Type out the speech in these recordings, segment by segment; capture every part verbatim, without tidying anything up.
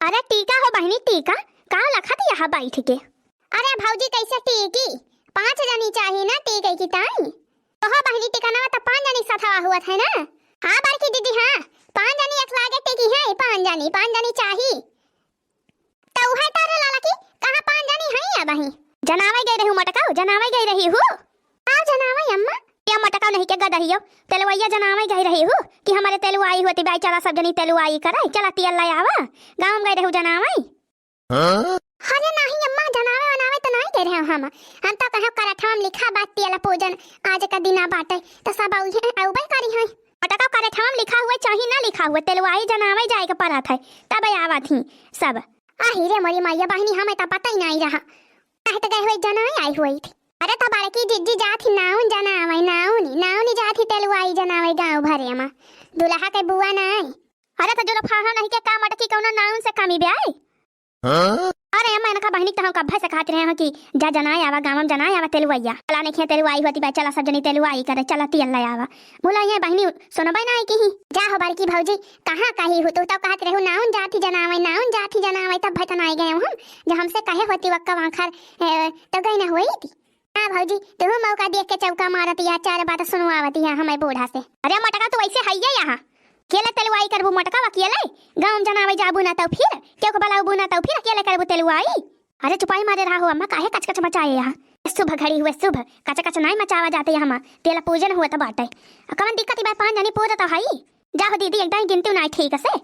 अरे टीका हो बहिनी टीका, का लखत यहाँ बैठ के? अरे भौजी कैसे टीकी? पाँच जनी चाही ना टीके की ताई। तो हो बहिनी टीका ना तो पाँच जनी सथवा हुआ है ना? हाँ बड़की दीदी हाँ, पाँच जनी एक लागे टीकी है, पाँच जनी, पाँच जनी चाही। तो उहे तारे लाला की कहाँ पाँच जनी है या बही? जनावे गई रही मटकाऊ, जनावे गई रही हूँ। आओ जनावे अम्मा। या मटकाऊ नहीं के गदहियो, तेलवैया जनावे गई रही हूँ कि हमारे तेलुआई होती बाई, चला सब जनी तेलुआई करे, चला तेल ले आवा। गाँव में गई रहू जनावे। हाँ? अरे नहीं अम्मा, जनावे वनावे तो नहीं गए रहे हम। हम तो कहे करठवा में लिखा बात तेल पूजन, आज का दिना बाटे, तो सब आउहे, आउबे करी हैं। मटकाऊ करठवा में लिखा हुआ चाही ना लिखा हुआ, तेलुआई जनावे जाए के परत है, तब आवत ही सब। आही रे मोरी मैया बहिनी, हमें तो पता ही नहीं रहा। काहे तो गए हुए जनावे आई हुई थी। अरे तो बड़की जिज्जी जात ही नाउन जनावे, नाउनी, नाउनी जात ही तेलुआई जनावे गाँव भरे में। दुल्हा के बुआ नहीं। अरे तो जो लोग फाहा नहीं के का मटकी कौनो नाउन से कमी ब्याई? हाँ? अरे अम्मा, इनका बहिनी तो हम कब्बे से कहत रहे हैं कि जा जनाए आवा, गाँव में जनाए आवा तेलुआइया। चला नहीं खिया तेलुआई होती बा, चला सब जनी तेलुआई करे, चला तेल ले आवा। बोला ये बहिनी सुनबे ना की ही। जा हो बड़की भौजी, कहाँ कही हो तू तो कहत रहू नाउन जात ही जनावे, नाउन जात ही जनावे, तब भटन आई गए हम। जो हमसे कहे होती वक्का वाखर, ए, तो गई ना हुई थी। हाँ भौजी, तू मौका देख के चौका मारत या, चार बात सुनवावत या हमें बूढ़ा से। अरे मटका तू ऐसे है ये यहाँ। केले तेलुआई करबू मटका वा केले? गाँव में जनावे जाबू ना तो फिर? क्यों को बलाबू ना तो फिर केले करबू तेलुआई? अरे चुपाई मारे रहा हो अम्मा, काहे कचकच मचाए यहाँ? शुभ घड़ी हुए शुभ, कचकच नाई मचावा जाते यहाँ, तेल पूजन हुआ तो बाटे। कवन दिक्कत बा, पाँच जनी पूरा तो हई। जाहो दीदी, एकदम गिनती नाई ठीक से।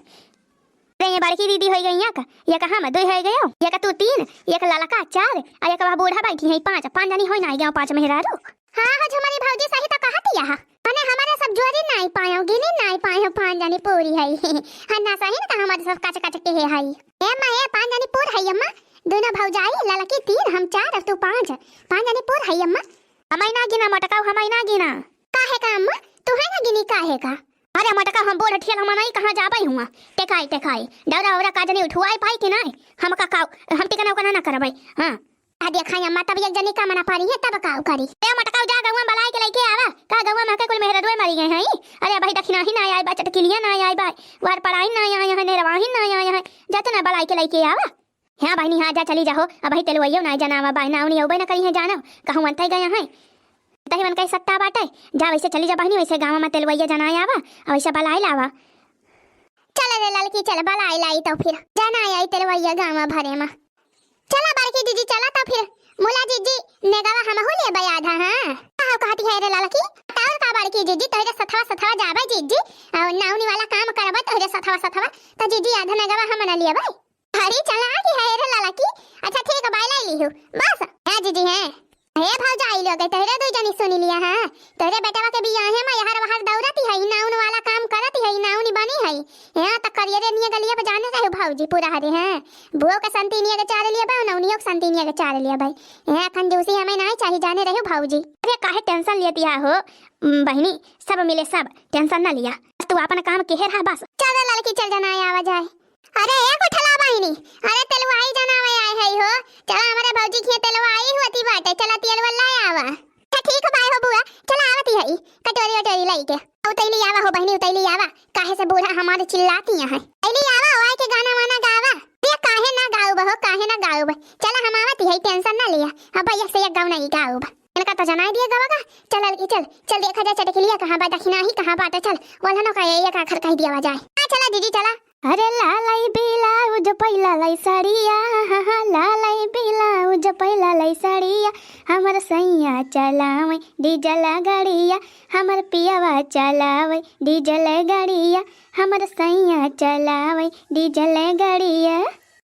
अरे ये बड़की दीदी होई गई एक, एक हम दुई होई गयो, एक तू तीन, एक ललका चार, और एक वह बूढ़ा बैठी है पाँच, पाँच जनी होई नाई गयो, पाँच मेहरारू। हाँ हो झुमरी भौजी, सही तो कहत यह। मने हमारे सब जोरी नाई पायो, गिनी नाई पायो, पाँच जनी पूरी है। हन्ना सही न तो हमारे सब कच कच के है हई। ए अम्मा, ए पाँच जनी पूर है अम्मा, दोनों भौजाई, ललकी तीन, हम चार और तू पाँच, पाँच जनी पूर है अम्मा। हमाई ना गिना मटकाऊ, हमाई ना गिना। काहे का अम्मा, तू है ना गिनी काहे का? अरे मटका, हम बूढ़ ठेल, हम नहीं कहाँ जाबे हुआ। टेकाई, टेकाई। डौरा ओरा का जनी उठवाई पाई कि नहीं? हम का, का, हम टिकना उकना ना करबे। हाँ। आ देखा अम्मा, तब एक जनी का मना पारी है, तब का करी? ए मटका, जा गौवा बलाई के लेके आवा। का गौवा में के कुल मेहररुए मरी गए हैं? अरे भाई दखिनाही ना आए बा, चटकिलिया ना आए बा, वार पड़ाई ना आए हैं, नेरवाही ना आए हैं। जा तो ना बलाई के लेके आवा। हाँ बहिनी, हाँ, जा चली जाहो। अबही तेलुआइयो ना जनावा बाय, नाउनी अउबे न करी है जानो, कहूँ अंतई गया है। तही मन कही सत्ता बाटे, जा वैसे चली जा बहिनी, वैसे गाँव में तेलुआइया जनाए आवा, और वैसे बलाई लावा। चल रे ललकी, चल बलाई लाई तो फिर, जनाए आई तेलुआइया गाँव भरे में। चला बड़की जीजी, चला तो फिर, मुला जीजी, नेगवा हमहू लेबे आधा, हाँ। का कहती है रे ललकी? और का बड़की जीजी, तोहरे सथवा सथवा जाबे जीजी, और नाउनी वाला काम करबे तोहरे सथवा सथवा, तो जीजी आधा नेगवा हम न लेबे। हरी चला की है रे ललकी। अच्छा ठीक है, बाय लाई लिहू। बस। हाँ जीजी, हैं। हे भौजाई लोग, तोहरे दू जनी सुनी लिया, हाँ। तोहरे बेटवा के बियाहे में यहर वहर दौड़ती है, नाउन वाला काम करती है, नाउन बनी है। यहाँ तक करिए रे निये गलिए पे जाने रहे भौजी पूरा हरे, हैं। बुओ के संतीनिया के चार लिया बा, नौनियो के संतीनिया के चार लिया भाई। यहाँ कंजूसी हमें नहीं चाहिए, जाने रहे भौजी। अरे काहे tension लेती है हो, उम, बहिनी, सब मिले सब, tension ना लिया। बस तू अपन काम केहे रहा बस। चल रे ललकी, चल जनाए आवा जाए। अरे ए गोठला बहिनी, अरे तेलुआई जनावे आए है हो, चला हमरे भौजी के तेलुआई होती बाटे, चला तेलवा लाई आवा। अच्छा ठीक बा हो बुआ, चला आवती है, कटोरी वटोरी लाई के। उतैली आवा हो बहिनी, उतैली आवा, काहे से बूढ़ा हमारे चिल्लाती यहाँ। उतैली आवा, आए के गाना वाना गावा। ये काहे ना गाउब हो, काहे ना गाउब, चला हम आवती है, tension ना लिया। अब भैया से एक गाँव नहीं गाउब। इनका तो जनाई दिया गवा का। चल ललकी चल, चल देखा जाए चटकिलिया कहाँ बा, दखिनाही कहाँ बाटे, चल। वल्हनो का ये का घर कह दिया जाए। हाँ, चला जीजी, चला। अरे लालाई ब्लाउज पै लालाई साड़िया, लालाई ब्लाउज पै लालाई साड़िया, हमर सैया चलावे डीजल गाड़िया, हमर पियावा चलावे डीजल गाड़िया, हमर सैया चलावे डीजल गाड़िया।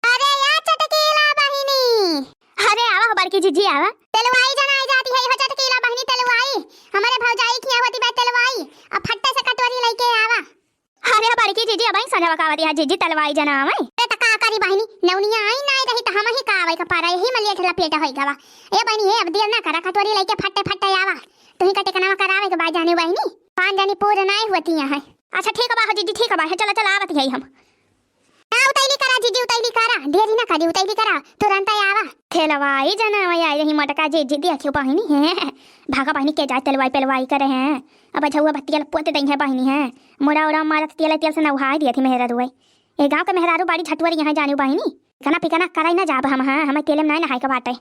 अरे या चटकीला बहिनी, अरे आवा हो बड़की जीजी आवा। तेलवाई जनाई जाती है हो चटकीला बहिनी तेलवाई। हमारे भौजाई किया होती बा तेलवाई। अब फट्टे से कटोरी लेके आवा। अरे बड़की जीजी अबही संझवा का आवती है जीजी तेलवाई जनावे। अरे त का करी बहिनी, नौनिया आई नाई रही त हम ही का आवे का पारा, यही में लेट लपेट होई गवा। ए बहिनी ए अब देर ना करा, कटोरी लेके फट्टे फट्टे आवा। तुही का टिकनावा करावे के बा जाने बहिनी। पाँच जनी पूर नाई होती है। अच्छा ठीक बा हो जीजी, ठीक बा है, चला चला आवत है हम। हाँ, उतैली करा जीजी, उतैली करा, देरी ना करी, उतैली करा, तुरंत आवा। तेलवाई जनावे आई रही मोटका जीजी, देखियो बहिनी है, भागा बहिनी के जाए तेलवाई पेलवाई करे हैं। अब झउआ बत्तिया पोत दई है बहिनी है, मुड़ा उड़ा मारत तेल तेल से नहाई दिया थी मेहरा रुए। ए गाँव के मेहरारू बड़ी झटुअरी यहाँ जानिउ बहिनी। टिकना पिकना कराई ना जाब हम, हाँ, हमें तेले में नाहीं नहाए के बाटे।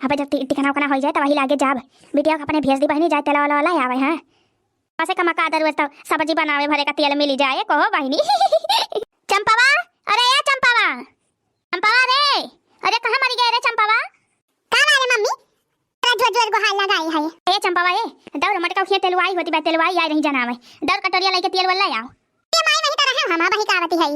अब जब टि-, टिकना उकना होइ जाए, तब वही लागे जाब। बिटिया के अपने भेज दी बहिनी, जाए तेलवा वाला वाला आवे, हाँ। पसे कमा का दरुए तब सब्जी बनावे भरे का तेल मिली जाए, कहो बहिनी। चंपावा, अरे ए चंपावा, चंपावा रे, अरे कहाँ मरी गए रे चंपावा? का बा रे मम्मी? अरे जोर जोर गोहार लगाई है। ए चंपावा ए, दौड़ मटका उखिया तेलवाई होती बा, तेलवाई आई रही जनावे। दौड़ कटोरिया लेके तेल वाला आओ। ए माई, वहीं तो रहे हम, वहीं का आवती है।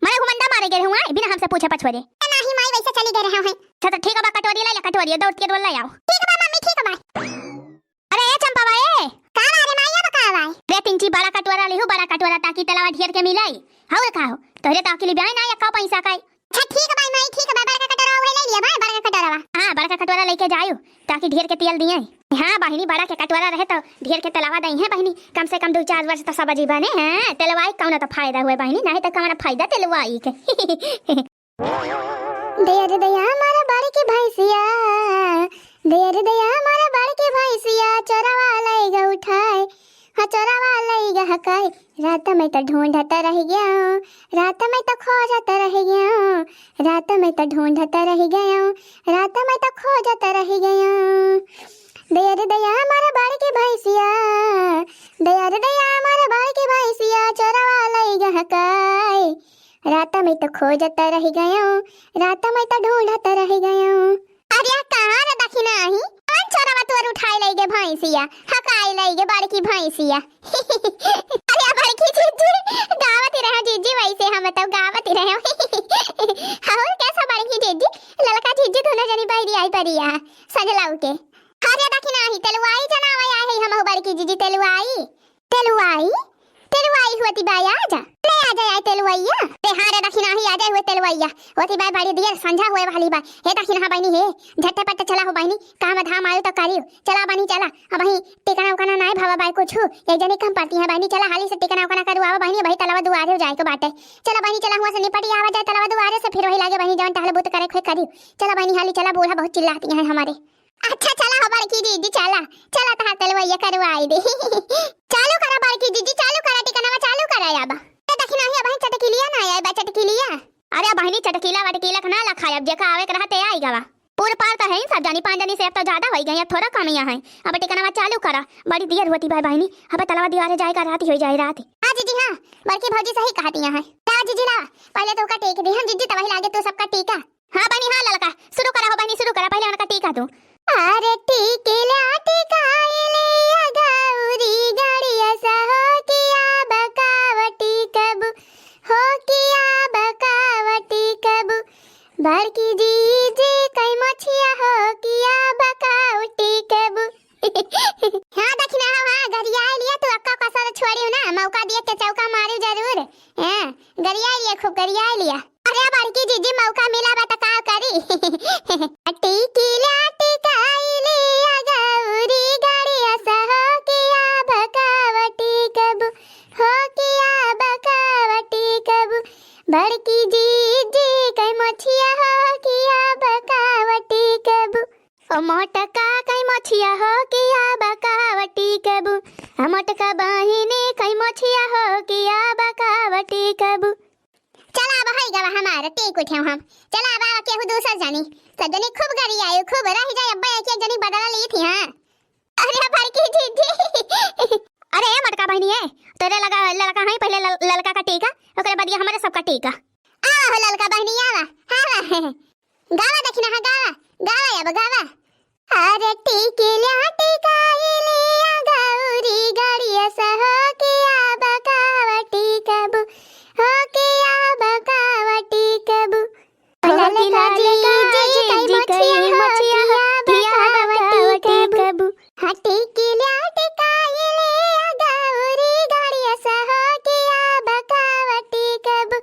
मने हुमंदा मारे गए हुआ, बिना हमसे पूछे पछोरे। ए नाही माई, वैसे चली गए रहे हैं। अच्छा तो ठीक बा, कटोरी ले ले, कटोरी दौड़ तेल वाला आओ। ठीक बा मम्मी, ठीक बा। अरे ए चंपावा ए। का बा रे माई, अब का बा? रे तिनची बड़ा कटोरा लिहू, बड़ा कटोरा, ताकि तेलवा ढेर के मिलाई। हौर का हो? तोहरे ताकि लिबाई ना या का पैसा काई? अच्छा ठीक बा माई, ठीक बा, बड़का कटोरा वही ले लिया भाई, बड़का कटोरा। हाँ, बड़का कटोरा लेके जायु, ताकि ढेर के तेल दिए। हाँ बहिनी, बड़ा के कटोरा रहे तो ढेर के तेलवा दई है बहिनी, कम से कम दो चार वर्ष तो सब्जी बने। हाँ, तेलवाई कौन तो फायदा हुए बहिनी, नहीं तो कौन फायदा तेलवाई के। दया रे दया हमारा बड़की भैंसिया, दया रे दया हमारा बड़की भैंसिया, चोरवा लइगा उठाए, हाँ चोरवा लइगा हकाए। रात में तो ढूंढत रह गया, रात में तो खोजत रह गया, रात में तो ढूंढत रह गया, रात में तो खोजत रह गया। दया रे दया हमारा बड़की भैंसिया, दया रे दया हमारा बड़की भैंसिया, चोरवा लइगा हकाए। रात में तो खोजत रह गयो, रात में तो ढूंढत रह गयो। अरे कहाँ रे दखिनाही, कौन चोरवा तोर उठाए लइगे भैंसिया, हकाए लइगे बड़की भैंसिया। अरे बड़की जीजी, गावत ही रहे जीजी, वैसे हम तो गावत ही रहे। और कैसा बड़की जीजी, ललका जीजी दोनों जनी बहरी आई परिया, सजलाऊ के। अरे दखिनाही, तेलुआई जनावे आए है हम बड़की जीजी, तेलुआई। तेलुआई? तेलुआई हुआ ती बाई, आ जा। ले आ जा, आए तेलुआइया। रे हाँ रे दखिनाही, आ जाए हुए तेलुआइया। होती बाई बड़ी दियर संझा हुए वाली बा। हे दखिनहा बहिनी हे, झट्टे पट्टे चला हो बहिनी, काम धाम आयो तो करियो। चला बहिनी चला, अब वहीं टिकना उकना नाय भावा बाई कुछ। एक जनी कम पड़ती है बहिनी, चला हाली से टिकना उकना करू आवा बहिनी, वही तलवा दुआरे हो जाए के बाटे। चला बहिनी चला, हुआ से निपटी आवा जाए तलवा दुआरे से, फिर वही लागे बहिनी जौन टहल बूत करे खोए करियो। चला बहिनी हाली चला, बूढ़ा बहुत चिल्लाती हैं हमारे। अच्छा चला हो बड़की जीजी, चला, चला तहार तेलवैया करवाई दे। चालू करा बड़की जीजी, चालू करा, टिकनवा चालू करा अब। ए दखिनाही, अबहीं चटकिलिया ना आया बा, चटकिलिया। अरे बहिनी, चटकीला वटकीला के ना लखाए, अब जेका आवे के रहा ते आई गवा। पूर पार तो है सब जानी, पाँच जनी से अब तो ज्यादा होई गई, अब थोड़ा कमिया है। अब टिकनवा चालू करा, बड़ी दियर होती बा बहिनी, अब तलवा दुआरे जाए का रात होई जाए रात। हाँ जीजी हाँ, बड़की भौजी सही कहती हैं। ला जीजी ला, पहले तो ओका टेक दे, हम जीजी तब वही लागे तू सबका टीका। हाँ बहिनी, हाँ ललका, शुरू करा हो बहिनी, शुरू करा, पहले उनका टीका तू। अरे टीकिल्या टिकाइले या गौरी गड़िया सा हो किया बकाव टीकबू, हो किया बकाव टीकबू, बड़की जीजी कई मोछिया हो किया बकाव टीकबू। हाँ दखिना, हाँ, हाँ, गरियाए लिया तू, अक्का कसर छोड़ियो ना, मौका दिए के चौका मारियो जरूर। हाँ, गरियाए लिया, खूब गरियाए लिया। अरे बड़की जीजी, मौका मिला बा त का करी? टीकिल्या टिकाइले या गौरी गड़िया सा हो किया बकाव टीकबू, हो किया बकाव टीकबू, बड़की जीजी कई मोछिया हो किया बकाव टीकबू। ओ मोटका कई मोछिया हो किया बकाव टीकबू, आ मोटका बहिनी कई मोछिया हो किया बकाव टीकबू। चला अब हई गवा हमार, टीक उठे हम। चला अब आवा केहू दूसर जानी। सब जनी खूब गरियाई, खूब रह जाए, अब्बा एक एक जनी बदला ली थी, हाँ। अरे बड़की जीजी। अरे ए मोटका बहिनी ए, तोरे लगा ललका है पहले लल-, ललका का टीका, ओकरे बाद ये हमारे सबका टीका। आवा हो ललका बहिनी आवा, आवा। गावा दखिना, हाँ, गावा, गावा अब, गावा। अरे टीकिल्या टिकाइले या गौरी गड़िया सा हो किया बकाव टीकबू, हो किया बकाव टीकबू। हो ललका किया जीजी कई मोछिया हो किया बकाव टीकबू। हाँ टीकिल्या टिकाइले या गौरी गड़िया सा हो किया बकाव टीकबू,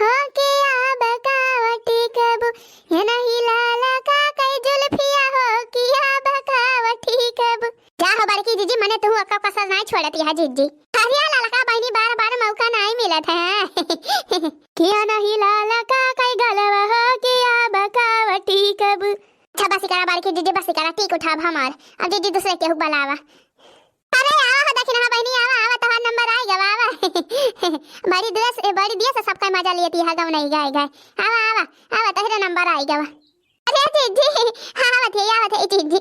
हो किया बकाव टीकबू। ये नहीं लाला का कई जुल्फिया हो किया बकाव टीकबू। जा हो बड़की जीजी, मने तू अक्का कसर नाय छोड़ती है जीजी। अरे ललका बहिनी, बार बार मौका नाय मिलत है। किया नहीं लाला का कई गलवा हो किया बकाव टीकबू। अच्छा बस करा बड़की जीजी, बस करा, टीक उठाब हमार। अब जीजी दूसरे केहू बुलावा। अरे आवा हो दखिना बहिनी, आवा, आवा, तोहार नंबर आइ गवा, आवा। बड़ी देर से, बड़ी देर से सबका मजा लेती है, गवनई गाए गाए। आवा, आवा, आवा, तोहरे नंबर आइ गवा। अरे जिज्जी, हाँ, आवत है, आवत है, जिज्जी।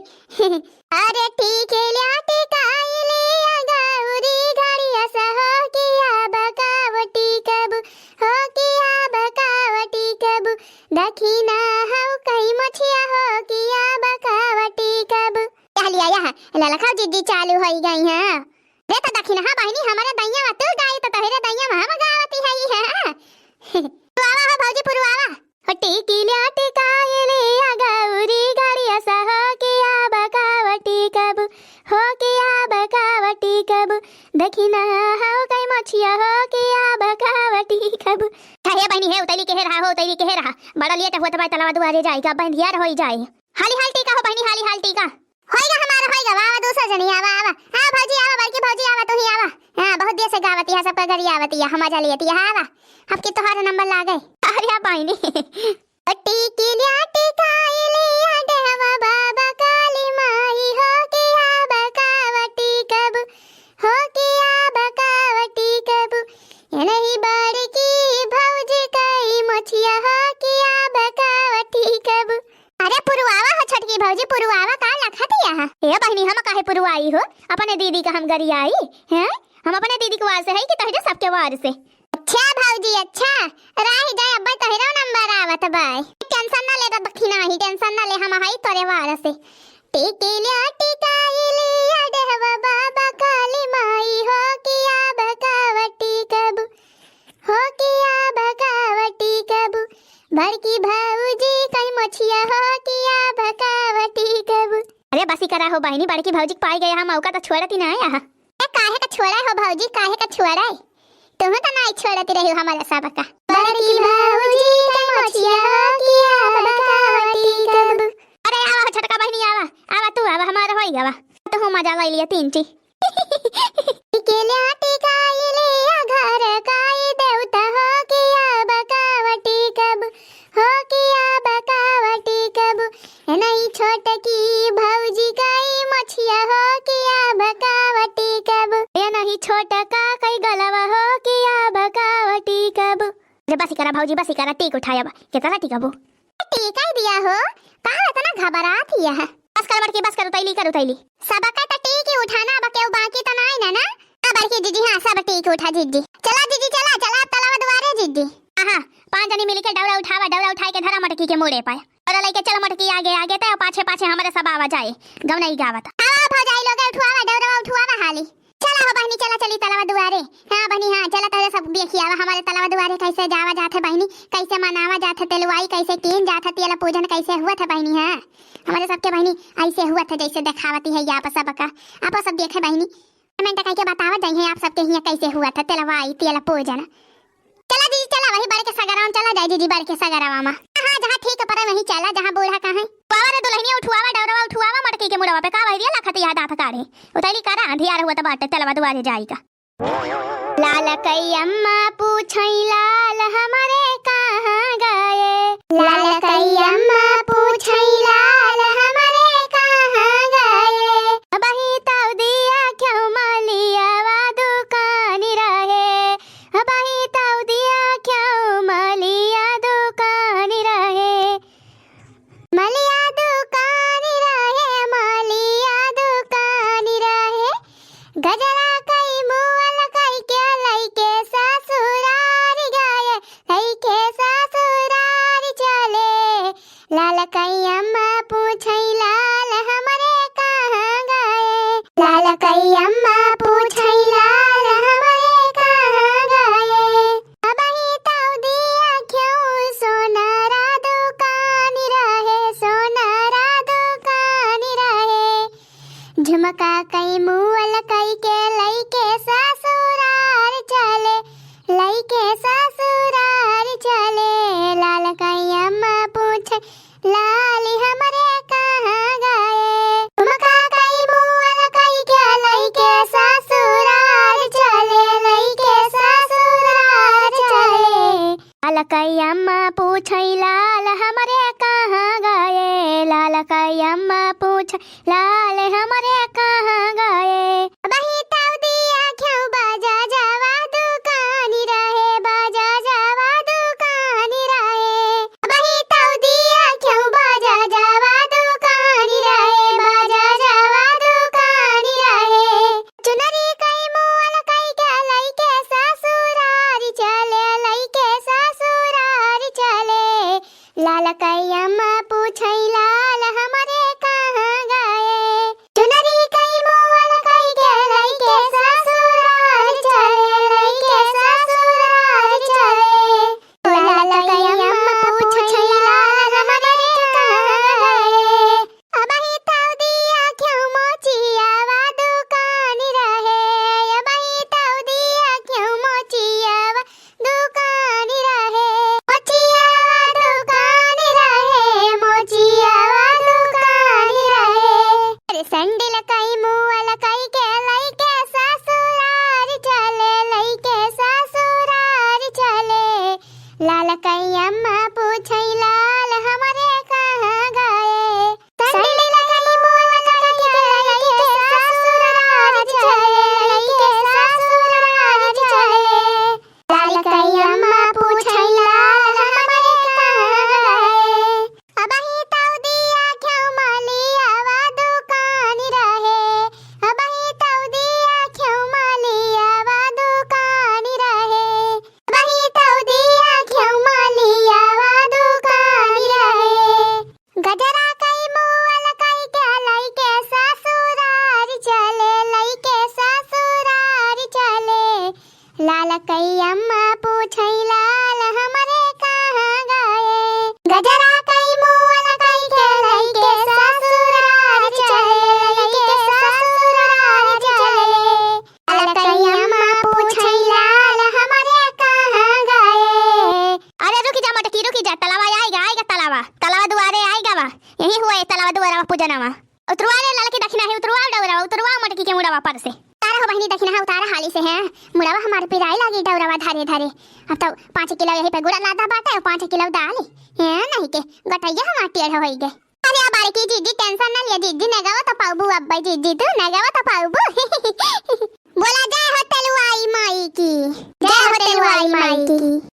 अरे टीके ल्या टिकाई लिया गौरी गड़िया सा हो किया बकावटी कबू, हो किया बकावटी कबू, दखिना हो कई मछिया हो किया बकावटी कबू। यह लिया, यह ललका जिज्जी चालू होइ गई हैं। रे त दखिना, हाँ बहिनी, हमरे दैया मा तू गाई त तोहरे दैया मा हम गावती है, हाँ। पुरवावा हो भौजी, पुरवावा। हो टीकी ल्या टिकाई लिया गौरी गड़िया सा हो किया बकावटी कबू, हो किया बकावटी कबू, दखिना हो कई मछिया हो किया बकावटी कबू। हे बहिनी, हे उतैली के हे रहा, हो उतैली के हे रहा, बड़ा लेट होत बा, तलवा दुआरे जाई का, बंधियार होइ जाई। हाली हाल टीका हो बहिनी, हाली हाल टीका। होइगा हमारा, होइगा, आवा, आवा, दूसरा जनी, आवा, आवा। हाँ, भौजी, आवा, बड़की भौजी, आवा, तू ही आवा। हाँ, बहुत देर से गावती है, सबका गरियावती है, हम मजा लेती है, हाँ, आवा। अब की तोहार नंबर लागे। अरे, हाँ, बहिनी। टीकी ल्या टिकाई लिया डेहवा बाबा काली माई हो किया बकावटी कबू, हो किया बकावटी कबू। ये नहीं बड़की भौजी कई मोछिया हो किया बकावटी कबू। अरे पुरवावा हो छोटकी भौजी, पुरवावा, का लखत यह? ए बहिनी, हम काहे पुरवाई हो? अपने दीदी का हम गरियाई, हैं? हम अपने दीदी के वार से है कि तोहरे सबके वार से? अच्छा भौजी, अच्छा, राही जाए, अब्बे तोहरो नंबर आवत बाय। टेंशन ना ले, दखिना ही टेंशन ना ले, हम हई तोरे वार से। टीकी ल्या टिकाई लिया डेहवा बाबा काली माई हो किया बकावटी कबू, हो किया बकावटी कबू, बड़की भौजी कई मोछिया हो किया बकावटी कबू। अरे बसी करा हो बहिनी, बड़की भौजी के पाई गया हम मौका तो छोड़ती ना आया। ए काहे का छोड़ा हो भौजी, काहे का छोड़ा? तुम तो नाई छोड़ती रही हो हमारे सबका। बड़की भौजी कई मोछिया हो किया बकावटी कबू। अरे आवा हो छोटका बहिनी, आवा, आवा तू आवा, हमारा होई गवा। तो हम मजा ले लिया तीन ची। के ल्या टिकाई लिया घर काई देवता हो किया बकावटी कबू, हो किया बकावटी कबू। ए नहीं छोटकी भौजी कई मोछिया हो किया बकावटी कबू। ए नहीं छोटका कई गलवा हो किया बकावटी कबू। अरे बसी करा भौजी, बसी करा, टीक उठाया बा। कितना टीकबू? टीकाई दिया हो, का इतना घबरात हिया है? बस कर बड़की, बस कर, उतैली कर, उतैली। सबका त टीक ही उठाना, अब केहू बाकी त नाई ना, ना? हाँ बड़की जिज्जी, हाँ सब टीक उठा जिज्जी। चला जिज्जी, चला, चला अब तलवा दुआरे जिज्जी। हाँ, पाँच जनी मिली के डौरा उठावा, डौरा उठाई के धरा मटकी के मुड़े पाए। और लइके चल मटकी आगे आगे, ते पाछे पाछे हमरे सब आवा जाए, गवनई गावत। आवा भौजाई लोग उठवावा, डौरा उठवावा हाली। चला हो बहिनी, चला, चली तलवा दुआरे। हाँ बहिनी, हाँ, चला तोहरे सब देखी आवा हमारे तलवा दुआरे कैसे जावा जात है बहिनी, कैसे मनावा जात है तेलवाई, कैसे कीन जात है, तेल पूजन कैसे हुआ था बहिनी। हाँ, हमारे सबके बहिनी ऐसे हुआ था जैसे देखावती है आप सबका। आप सब देखे बहिनी, comment कइके बतावा जाइए आप सबके हियाँ कैसे हुआ था तेलवाई, तेल पूजन। चला दीदी, चला वही बड़े के सगरवा में चला जाए दीदी, बड़े के सगरवा में। हाँ, जहाँ ठीक पड़े वहीं चला, जहाँ बूढ़ा कहाँ है। बाबा रे दुल्हनिया उठुआवा, डौरवा उठुआवा, मटकी के मुड़वा पे का वही दिया लखत यह दाँत काढ़े। उतैली करा, अंधियार हुआ त बाटे, तेलवा दुआरे जाई का। लाल कई अम्मा पूछई लाल हमरे कहाँ गए। लाल कई अम्मा पूछई लाल हमरे कहाँ गए। अबही तौ दिया क्यों मलियावा दुकान रहे। अबही तौ दिया क्यों मलिया दुकान रहे। मलिया दुकान रहे, मलिया दुकान रहे। गजरा कई मुअल कई के लइके ससुरार गए, लइके ससुरार चले। लाल कई अम्मा पूछई लाल हमरे कहाँ गए। लाल कई अम्मा पूछई लाल हमरे कहाँ गए। अबही तौ दिया क्यों सोनारा दुकान रहे, सोनारा दुकान रहे। झुमका कई मुअल कई के लइके ससुरार चले, लइके ससुरार चले। लाल कई अम्मा पूछे लाल हमरे कहाँ गए। झुमका कई मुअल कई के लइके ससुरार चले, लइके ससुरार चले। लाल कई अम्मा पूछई लाल हमरे कहाँ गए। लाल कई अम्मा पूछ लाल हमरे कहाँ गए। अबही तौ दिया क्यों बजा लाल कई अम्मा पूछै लाल हमरे कहाँ गए। चुनरी कई मुअल कई के लइके ससुरार चले, लइके ससुरार चले। लाल कई अम्मा पूछै लाल हमरे कहाँ गए। अबही तउ दिया क्यों मोचियावा दुकान रहे, अबही तउ दिया क्यों मोचियावा दुकान रहे, मोचियावा दुकान रहे, मोचियावा दुकान रहे। अरे संडिल कई मुअल कई के लइके ससुरार चले, लइके ससुरार चले। लाल कई अम्मा पूछै लाल हमरे कहाँ गए। संडिल कई मुअल कई के लइके ससुरार चले, लइके ससुरार चले। लाल कई अम्मा पूछै लाल हमरे कहाँ गए। अबही तउ दिया क्यों मलियावा दुकान रहे, अबही तउ दिया क्यों मलियावा दुकान रहे, अबही तउ दिया क्यों मलियावा दुकान रहे। गजरा कई मुअल कई के लइके ससुरार चले, लइके ससुरार चले। लाल कई अम्मा पूछै लाल हमरे कहाँ गए। गजरा कई मुअल कई के लइके ससुरार चले, लइके ससुरार चले। लाल कई अम्मा पूछै लाल हमरे कहाँ गए। अरे रुकि जा मोटकी, रुकि जा, तलावा आइगा, आइगा तलावा, तलावा दुआरे आइगा बा, यही हुआ ये तलावा दुआरा पूजनवा। उतरवा रे ललकी दखिना है, उतरवा डौरवा, उतरवा मोटकी के मुड़वा पर से। तारा हो बहिनी दखिना है, उतारा हाली से है, मुड़वा हमार पिराई लागी डौरवा धरे धरे। अब तउ पाँच किलो यही पे गुड़ा लादा बाटे और पाँच किलो दाल। है नहीं के गटैया हमार टेढ़ होई गए। अरे अब बारे की जीजी tension ना लिया जीजी, नगवा तो पाउबू अब्बे जीजी, तू नगवा तो पाउबू। बोला जय हो तेलुआई माई की, जय हो तेलुआई माई की।